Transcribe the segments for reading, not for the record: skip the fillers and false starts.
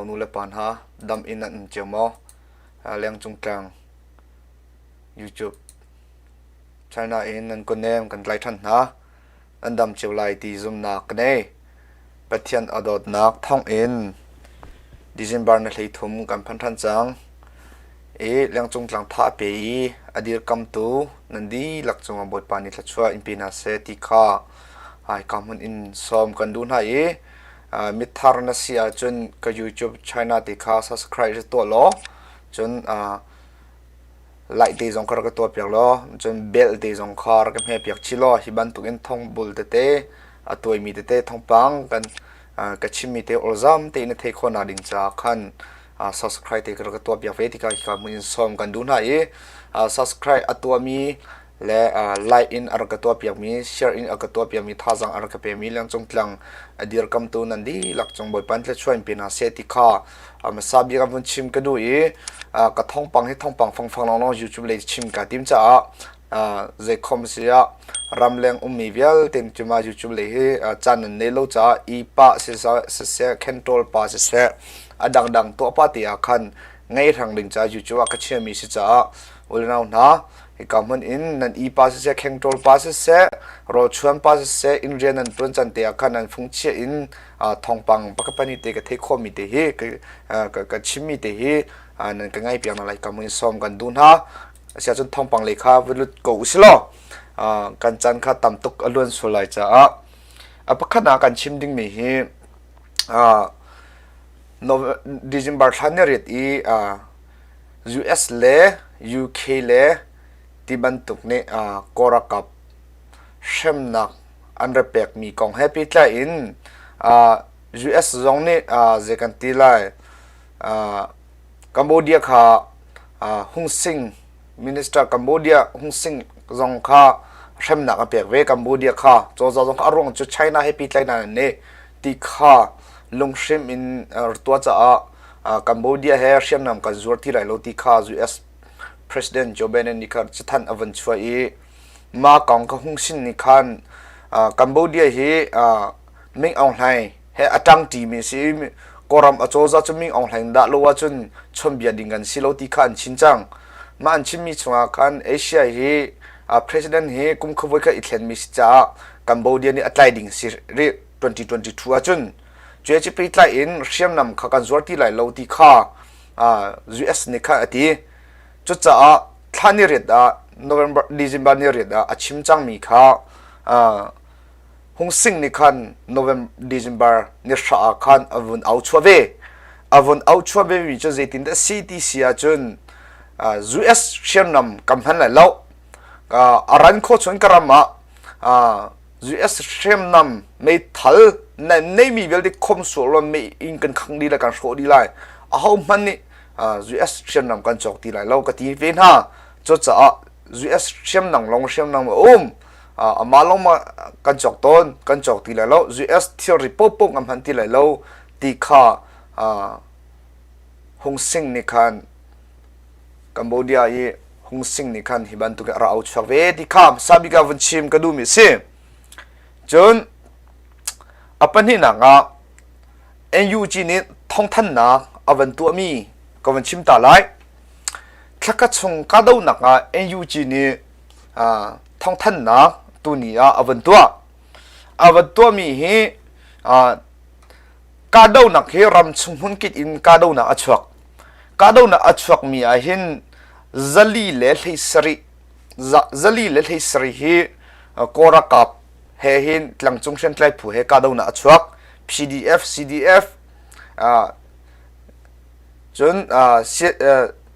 Unau nu le pa hna dam in nan um cio maw? Lengcung tlang YouTube China in nan kunem kan tlai ṭhan hna. Nan dam cio lai ti zumnak ka nei. Pathian a dawtnak thawng in December ni 33 kan phan ṭhan cang. I lengcung tlang tha a pe i a dirkamtu nan dihlak cungah Bawipa nih thluachuah in pe hna seh ti kha hika hmun in sawm kan duh hna i mithar na si ahcun ka YouTube China ti kha subscribe tuah law cun like te zong kha rak ka tuah piak law cun bell te zong kha rak ka hme piak chih law hi bantuk in thongbul tete a tuaimi tete thawngpang kan ka chimmi te olzam tein na theih khawhnak ding caah khan subscribe te ka rak ka tuah piak ve tikah hika hmun in sawm kan duh hna i subscribe a tuahmi le like in a rak ka tuahpiakmi, share in a ka tuahpiakmi, thazaang a rak ka pemi lengcung tlang a dirkamtu nan dihlak cung Bawipa in thluachuah in pe hna seh ti kha hmasa bik ah vun chim ka duh i ka thawngpang hi thawngpang fangfang lawnglawng YouTube lei chim kaa tim caah zeikhom si ah ramleng ummi vialte cuma YouTube lei hi caan nan nei lo caah i pah siseh, khenṭawl pa siseh, a dangdang tuah pa ti ah khan ngei hrang ding caah YouTube ah ka chiami si caah ulenau hna hika hmun in nan i pa siseh khengṭawl pa siseh rawlchuan pa siseh inn rian nan ṭuan can te ah khan nan fungchiah in thawngpang pakhat te ka theih khawhmi te hi ka chimmi te hi nan ka ngai piak na lai ka mun sawm kan duh hna asiahcun thawngpang lei kha va lut ko usilaw kan caan kha tam tuk a luan sual lai caah a pakhat ah kan chim dingmi hi December thla ni riat i US le UK le ti bantuk nih Kawlralkap hremnak an ra pekmi kong he pehtlai in US zong nih zei kan ti lai Cambodia kha Hung Sing Minister Cambodia Hung Sing zong kha hremnak a pek ve. Cambodia kha cozah zong kha a ruang cu China he pehtlainak an nei ti kha lunghrim in tuah caah Cambodia he hriamnam kan zuar ti lai lo ti kha US President Joe Biden nih khan cathanh a vun chuah i mah kong ka hung sin nih khan Cambodia hi Ming Aung Hlaing he a ṭangṭimi a si i Kawlram acozah cu Ming Aung Hlaing dah lo ahcun chawnbia ding kan si lo ti kha an chim cang. Mah an chimmi chungah khan Asia hi President hi kum khavuai kha i thlenmi si caah Cambodia nih a tlai ding si rih 2022 ahcun Cuai cu pehtlai in hriamnam kha kan zuar ti lai lo ti kha US nih khan a ti. Cucaah thla ni riat ah November December ni riat ah a chim cangmi kha Hung Sing nih khan November December ni hra ah khan a vun au chuah ve. A vun au chuah ve mi cu zeitindah si ti si ahcun US hriamnam kan hman lai lo. A ran khawh chun ka ram ah US hriamnam meithal neimi vialte khom sual lo mei in kan khang dih lai kan hrawh dih lai aho hmanh nih US hriamnam kan cawk ti lai lo ka ti ve hna cucaah US hriamnam long hriamnam a um amah long ma kan cawk tawn kan cawk ti lai lo US thilri popo kan hman ti lai lo ti kha Hung Sing nih khan Cambodia i Hung Sing nih khan hi bantuk in a ra au chuak ve ti kha hmasa bik ah vun chim ka duhmi a si. Cun a pahnihnak ah NUG nih thawngthanhnak a van tuahmi ka van chim ta lai. Thlakhat chung kahdohnak ah NUG nih thawngthanhnak tuni ah a van tuah. A van tuahmi hi kahdohnak hi ram chung hmunkip in kahdohnak a chuak. Kahdohnak a chuakmi ah hin 407 hi Kawl ralkap he hin tlangcung hriamtlai phu he kahdohnak a chuak. PDF, CDF, cun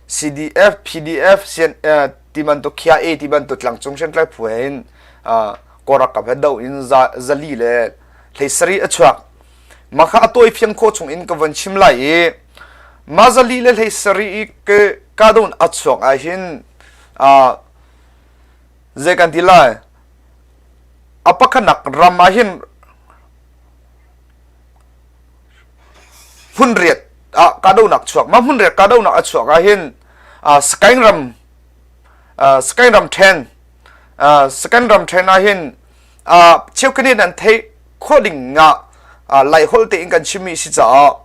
CDF, PDF, ti bantuk KIA ti bantuk tlangcung hriamtlai phu he hin Kawl ralkap he doh in 407 a chuak. Mah kha a tawifiang khawh chung in ka von chim lai i mah 407 i kahdohnak a chuak ahhin zei kan ti lai a pakhatnak ram ahhin hmunriat ah kahdohnak chuak mah hmunriat kahdohnak a chuak ahhin Sagaing ram Sagaing ram ṭhen Sagaing ram ṭhen ahhin cheukhat nih nan theih khawh ding ah Laiholh tein kan chimmi si caah.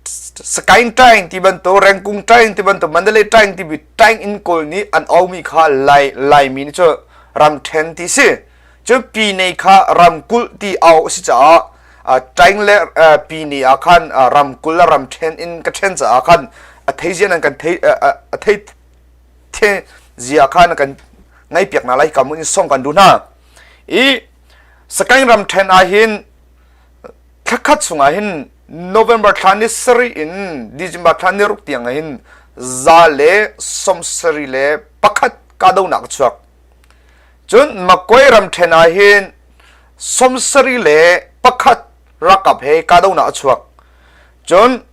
Sakaing Taing ti bantuk, Rengkung Taing ti bantuk, Mandalay Taing ti Taing in Kawl nih an aumi kha Lai Laimi nih cu ramṭhen ti si. Cun Pyine kha ramkulh ti au a si caah Taing le Pyine ah khan ramkulh le ramṭhen in ka ṭhen caah khan a thei zia nan kan thei a thei the zia kha na kan ngaihpiak hna lai ka mun in song kan duh hna. I Sakaing ramṭhen ah hin Thlakhat chungah hin November thla ni sarih in December thla ni ruk tiang ah hin 171 kahdohnak a chuak. Cun Makoi ramṭhen ah hin 71 ralkap he kahdohnak a chuak. Cun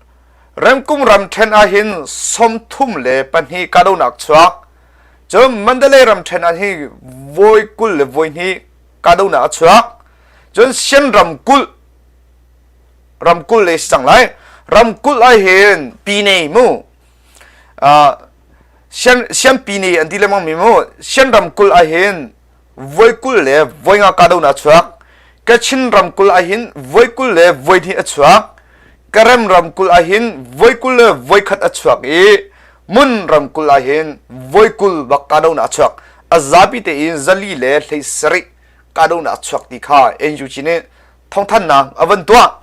Remkum ramṭhen ah hin 32 kahdohnak a chuak. Cun Mandalay ramṭhen ah hin voi 22 kahdohnak a chuak. Cun Shan ramkulh ramkulh le si cang lai. Ramkulh ah hin Pine mu uh, Shan Shan Pine an ti lengmang mi mu Shan ramkulh ah hin voi 20 le voi nga kahdohnak a chuak. Kachin ramkulh ah hin voi 20 le voi hnih a chuak. Karem ramkulh ah hin voi 20 le voi khat a chuak i Mun ramkulh ah hin voi 20 bak kahdohnak a chuak. A zapi tein 417 kahdohnak a chuak ti kha NUG nih thawngthanhnak a van tuah.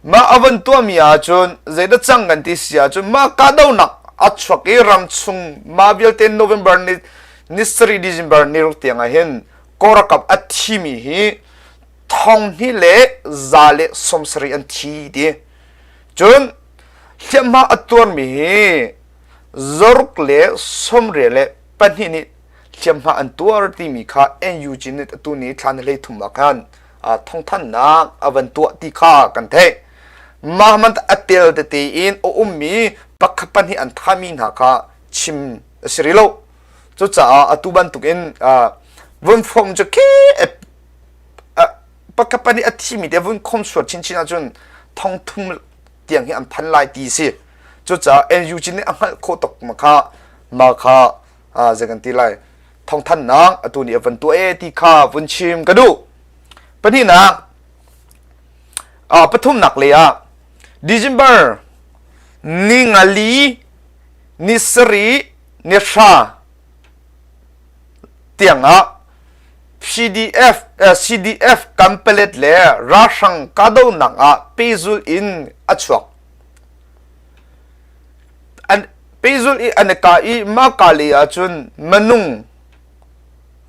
Mah a van tuahmi ahcun zeidah cang kan ti si ahcun mah kahdohnak a chuak i ramchung mah vialte November ni ni sarih December ni ruk tiang ah hin Kawlralkap a thimi hi 2170 an thi ti. Cun hliamhma a tuarmi hi 622 nih hliamhma an tuar timi kha NUG nih atu ni thla ni 13 ah khan thawngthanhnak a van tuah ti kha kan theih. Mah man a tel tete in a ummi pakhat pahnih an thami hna kha chim a si rih lo. Cucaah atu bantukin vun fom cu khi pakhat pahnih a thimi te vun khom suat chinchin ahcun thong thum tiang hi an phan lai ti si. Cucaah NUG nih a hngalh khawh tuk ma kha ma kha zei kan ti lai thawngthanhnak atu nih a van tuah e ti kha vun chim ka duh. Pahnihnak pathumnak lei ah December ni ngali ni sarih ni hra tiangah PDF CDF Kanpalet le ralhrang kahdohnak ah pehzulh in a chuak. An pehzulh i an i kah i mah ka lei ahcun minung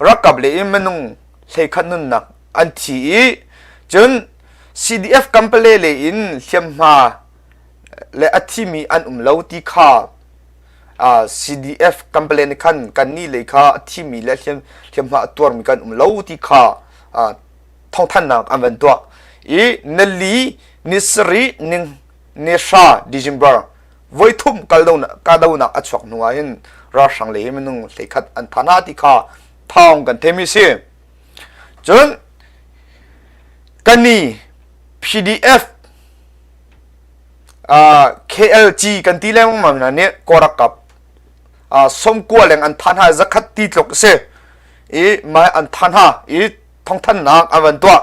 ralkap lei in minung 11 nunnak an thi i cun CDF Kanpalet lei in hliamhma le a thimi an um lo ti kha CDF Kanpalet nih khan kannih lei kha a thimi le hliamhma a tuarmi kan um lo ti kha thawngthanhnak an van tuah i nali ni sarih ni hra December voithum kahdohnak a chuak hnu ah hin ralhrang lei hi minung 11 an phan ti kha thawng kan theimi si. Cun kani PDF KLG kan ti lengmang hna nih Kawlralkap 90 leng an thah hna 100 ti tluk a si i mah an thah hna i thawngthanhnak an van tuah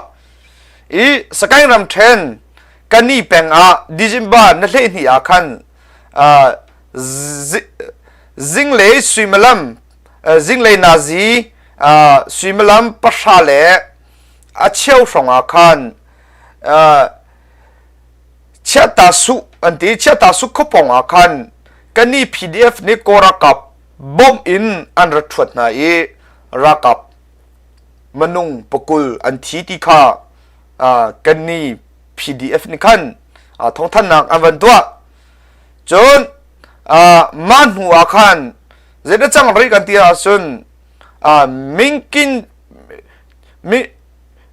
i Sagaing ramṭhen Kani peng ah December na 12 ah khan zinglei suimilam zinglei nazi suimilam pahra le a cheu hrawng ah khan Chiata Suh an ti. Chiata Suh khuapawng ah khan kani PDF nih Kawl ralkap bomb in an rak ṭhuat hna i ralkap minung pakul an thi ti kha kani PDF nih khan thawngthanhnak an van tuah. Cun mah hnu ah khan zeidah cang rih kan ti ahcun Mingkin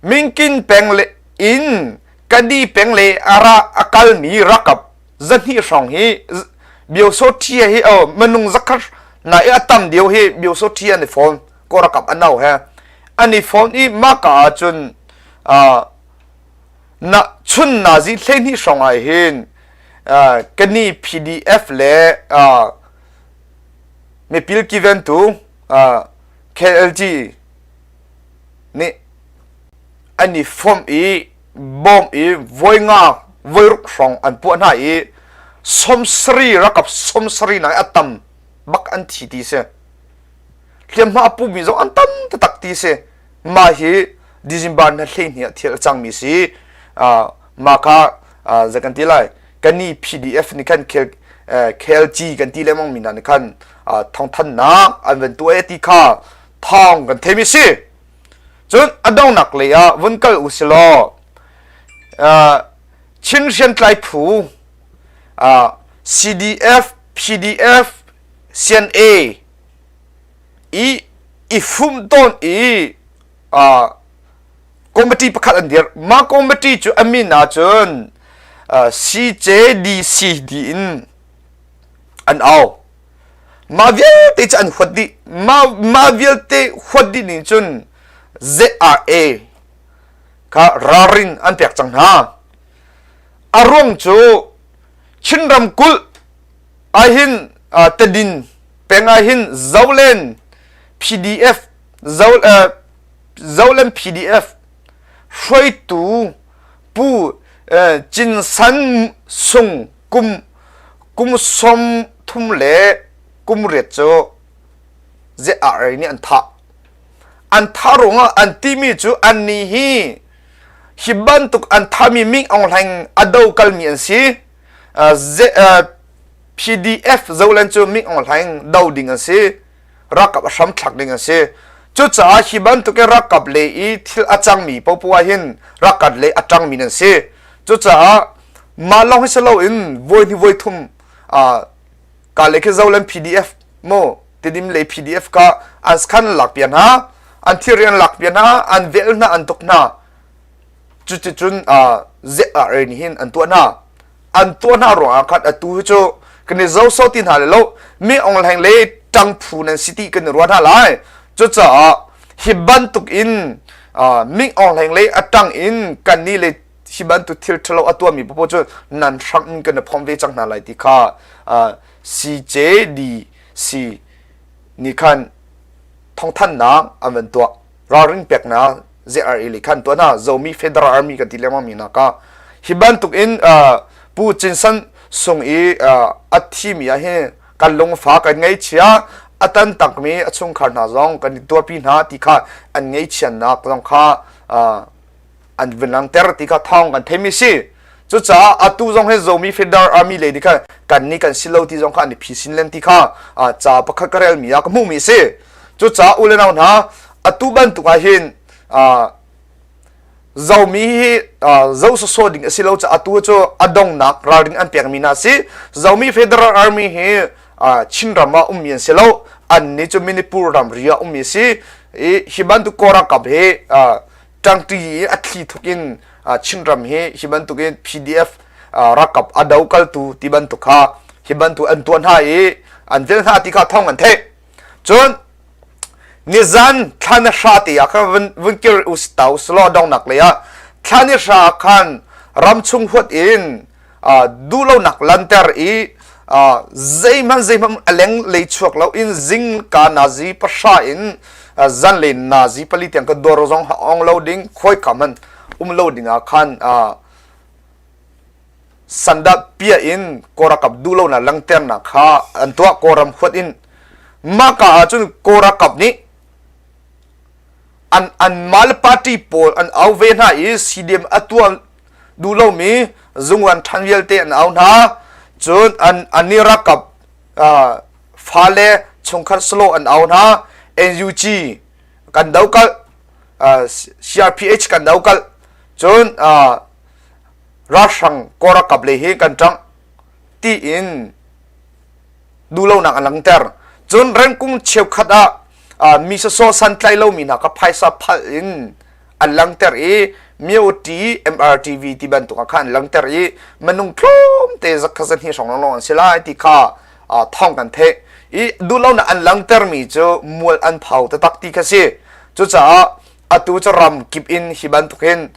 Mingkin peng le in Kadi peng le a ra a kalmi rakap 200 hrawng hi Biosotia hi oh minung 100 na i a tam deuh hi Biosotia an i fawn ko rakap an au he an i fawn i maka ahcun na chun nazi 12 hrawng ah hin kani PDF le mipil kiventu KLG nih an i fomh i bawm i voi nga voi ruk hrawng an puah hna i. Sawmsarih rakap sawmsarih nak a tam bak an thi ti si. Hliamhma a pumi zong an tam taktak ti si. Mah hi December na 12 ah thil a cangmi si. Mah kha zei kan ti lai kani PDF nih khan KLG kan ti lengmang mi hna nih khan thawngthannak an van tuah ti kha thawng kan theimi si. Cun a donghnak lei ah vun kal u si law Chin hriamtlai phu CDF, PDF, CNA i i fum tawn i committee pakhat an dir. Mah committee cu a min ahcun CJDC tiin an au. Mah vialte cu an huat dih. Mah, mah vialte huat dih ning cun ZRA kha ralrin an pek cang hna. A ruang cu Chin ramkulh ahhin uh, Tadin peng ahhin Zolen PDF Zo, uh, Zolen PDF hruaitu Pu uh, Cin San Sung kum kum 30 le kum riat cu ZRA nih an thah. An thah ruangah an timi cu annih hi hi bantuk an thahmi Ming Aung Hlaing a do kalmi an si. PDF Zoland cu Ming Aung Hlaing do ding an si. Ralkap a hram thlak ding an si. Cucaah hi bantuk in ralkap le i thil a cangmi popoh ah hin ralkap le a ṭangmi nan si. Cucaah mah lawng hi si loin voi hnih voi thum ka le khi Zoland PDF mu Tidim le PDF ka an sakhan lak piak hna an thilri an lak piak hna an vel hna an tuk hna cuticun ZRA nih hin an tuah hna an tuah hna ruangah khan atu hi cu kan i zoso ti hna le lo mi ong hleng le ṭang phu nan si ti kan i ruah hna lai cucaah hi bantuk in Ming Aung Hlaing le a ṭang in kan nih le hi bantuk thil ṭhalo a tuahmi popo cu nan hrang in kan i phomh ve cang hna lai ti kha CJDC nih khan thawngthanhnak an van tuah ralring peknak ZRA le khan tuah hna Zomi Federal Army kan ti lengmang mi hna ka hi bantuk in Pu Cinsan Sung i a thimi ah hin kan lungfa kan ngaihchia a tan takmi a chungkhar hna zong kan i tuarpi hna ti kha an ngaihchiannak zong kha an vun langhter ti kha thawng kan theimi si. Cucaah atu zong hi Zomi Federal Army lei nih khan kan nih kan si lo ti zong kha an i phisin len ti kha ca pakhat ka relmi ah ka hmuhmi a si. Cucaah u le nau hna atu bantuk ah hin Zomi hi zo sawsawh ding a si lo caah atu cu a dongnak ralring an pekmi hna a si. Zomi Federal Army hi Chinram ah ummi an si lo. Annih cu Manipur ramri ah ummi a si. I hi bantuk Kawl ralkap hi ṭangṭi i a thli thuk in Chinram hi hi bantuk in PDF ralkap a do kaltu ti bantuk kha hi bantuk an tuah hna i an vel hna ti kha thawng an theih. Cun nizan thla ni hra te ah khan vun, vun kir u tau selaw dongnak lei ah thla ni hra khan ramchung huat in duhlonak lanter i zeihmanh zeihmanh a leng lei chuak lo in zingka nazi pahra in zanlei nazi pali tiang ka dawr zong ong lo ding khawika hmanh um lo ding ah khan sandah pia in kawrakap duhlonak langhternak kha an tuah kawram huat in maka ah cun kawrakap nih an an mal party pawl an au ve hna i CDM a tuah duh lomi zungwan ṭhan vialte an au hna cun an an i rakap fale chungkhat salo an au hna NUG kan do kal CRPH kan do kal cun ralhrang kawlralkap lei hi kan ṭang tiin duhlonak an langhter cun rengkung cheukhat ah mi sawsawh santlai lomi hna kha phaisa phalh in an langhter i MIOT MRTV ti bantuk ah khan an langhter i minung tlawmte zakhat zahnih hrawng lawnglawng an si lai ti kha thawng kan theih i duhlonak an langhtermi cu mual an phau taktak ti kha si cucaah atu cu ram kip in hi bantuk hin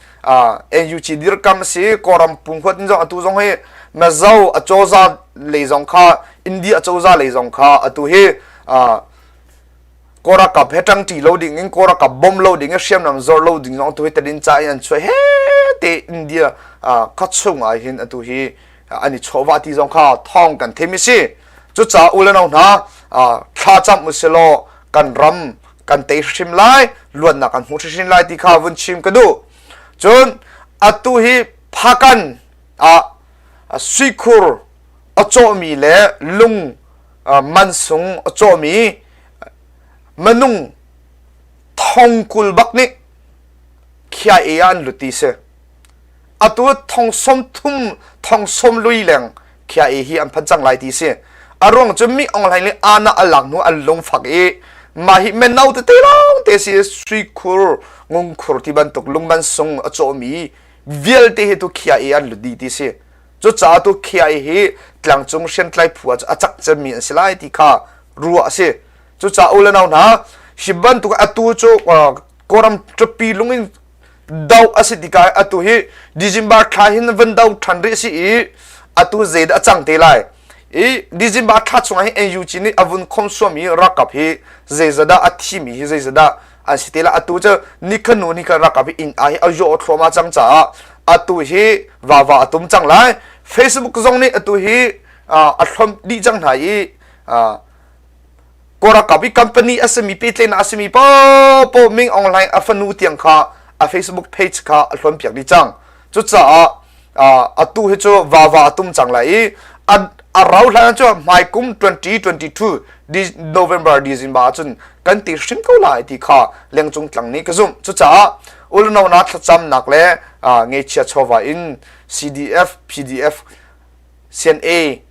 NUG dirkam si Kawlram punghuat in zong atu zong hi Mizo acoza lei zong kha India acoza lei zong kha atu hi Kawlralkap he ṭangṭi lo ding in Kawlralkap bom lo ding in hriamnam zor lo ding zong atu hi tadinca in an chuah he te India kha chung ah hin atu hi. an i chawhvah ti zong kha thawng kan theimi si. Cucaah u le nau hna thlacam usilaw kan ram kan tei hrim lai, luatnak kan hmu hrimhrim lai ti kha vun chim ka duh. Cun atu hi Phakan ah suikhur a cawhmi le lung mansung a cawhmi minung thongkul bak nih KIA ah an lut ti si. Atu thong som thum thong som lui leng KIA hi an phan cang lai ti si. A ruang cu mi ong hlain le ana a lak hnu an lungfak i mah hi meno tete lawng te si suikhur ngungkhur ti bantuk lungman sung a cawhmi vialte hi tu KIA an lut dih ti si. Cucaah tu KIA hi tlangcung hriamtlai phu ah a cak cemmi an si lai ti kha ruah a si. Cucaah u le nau hna, hi bantuk atu cu Kawlram ṭapi lung in do a si tikah atu hi December thla hin van do ṭhan rih a si i atu zeidah a cang te lai. I December thla chungah hin NUG nih a vun khomsuami ralkap hi zeizadah a thimi hi zeizadah an si te lai. Atu cu nikhanu ni kha ralkap hi inn ah hi a yaw thluahmah cang caah atu hi vava a tum cang lai. Facebook zong nih atu hi a hlomh dih cang hna i Kawlralkap i company a simi pehtlaihnak a simi paohpaoh Ming Aung Hlaing a fanu tiang kha a Facebook page kha a hlonpiak dih cang. Cucaah atu hi cu vava a tum cang lai i a rau hlan cu hmaikum 2022 November December ahcun kan ti hrim ko lai ti kha lengcung tlang nih ka zumh. Cucaah ulno na thlacamnak le ngeichia chawva in CDF, PDF, CNA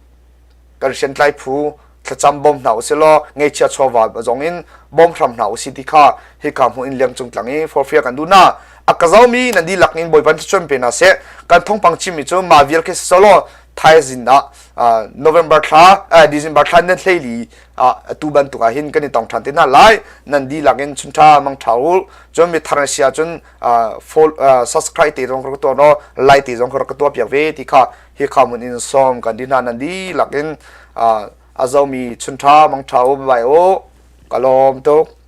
kan hriamtlai phu thlacam bawm hna usih law ngeichia chawva zong in bawm hram hna usih ti kha hika hmuh in liang cung tlang i forfia kan duh hna. A ka zomi nan dihlak in Bawipa thluachuah pe hna seh. Kan thawngpang chimmi cu mah vial khi si law thaizing ah November thla December thla nan hleili ah atu bantuk ah hin kan i tong ṭhan te hna lai. Nan dihlak in chunṭha mang ṭha u. Cun mi thar na si ahcun subscribe te zong ka tuah law like te zong ka tuah piak ve ti kha hi kha mun in sawm kan di hna nan dihlak in a zomi chunṭha mangṭha u bye bye u ka lawm tuk.